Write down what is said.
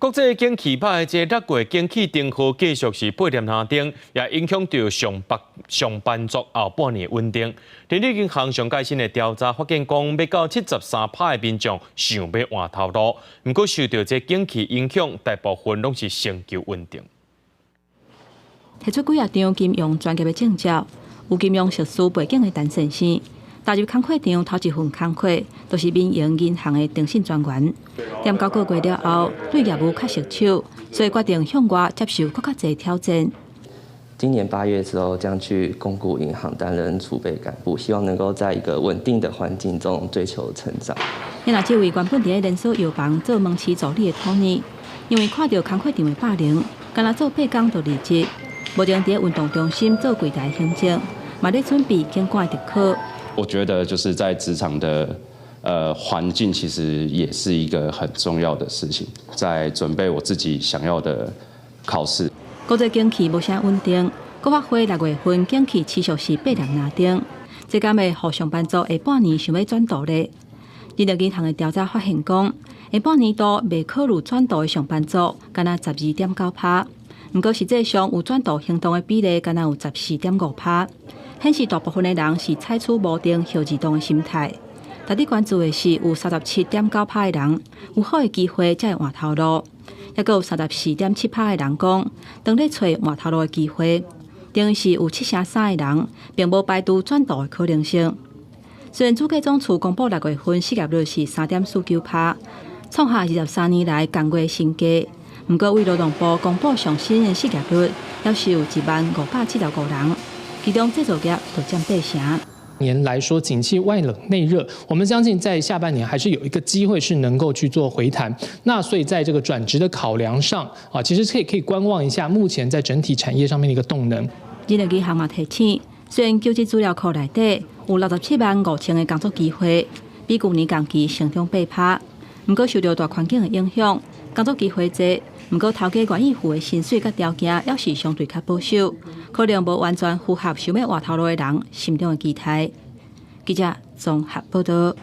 國際景氣歹，這六月景氣燈號繼續是八點三燈，也影響著上班族後半年穩定。人力銀行上蓋新的調查發現，講欲到73趴的民眾想欲換頭路，毋過受著這景氣影響，大部分攏是尋求穩定。提出幾若張金融專業的證照，有金融碩士背景的陳先生，踏入工課場頭一份工課，就是民營銀行的徵信專員。踮9個月了後，對業務較熟手，所以決定向外接受閣較濟挑戰。今年8月之後，將去公股銀行擔任儲備幹部，希望能夠在一個穩定的環境中追求成長。那這位原本佇咧連鎖藥房做門市助理的托尼，因為看著工課場的霸凌，干焦做8工就離職，目前佇咧運動中心做櫃台行政，嘛咧準備警官的特考。我覺得就是在職場的環境，其實也是一個很重要的事情，在準備我自己想要的考試。國際景氣無啥穩定，閣發揮6月份景氣持續是八粒藍燈，這敢會予上班族下半年想欲轉途咧？人力銀行的調查發現講，下半年度袂考慮轉途的上班族，干焦12.9趴，毋過實際上有轉途行動的比例，干焦有14.5趴，顯示大部分的人是採取無定予伊動的心態。值得關注的是，有37.9趴的人有好的機會才會換頭路，抑閣有34.7趴的人講，當咧揣換頭路的機會，等於是有73%的人並無排除轉途的可能性。雖然主計總處公布6月份失業率是3.49趴，創下23年來仝月新低。毋過為勞動部公布上新的失業率，猶是有10,575人，其中製造業就佔8成。年來說，景氣外冷內熱，我們相信在下半年還是有一個機會是能夠去做回彈。那所以在這個轉職的考量上，啊，其實可以觀望一下目前在整體產業上面的一個動能。人力銀行嘛提醒，雖然求職資料庫內底有675,000個工作機會，比舊年仝期成長8趴，毋過受著大環境的影響，工作機會濟，毋過頭家願意付的薪水佮條件，猶是相對較保守，可能無完全符合想欲換頭路的人心中的期待。記者綜合報導。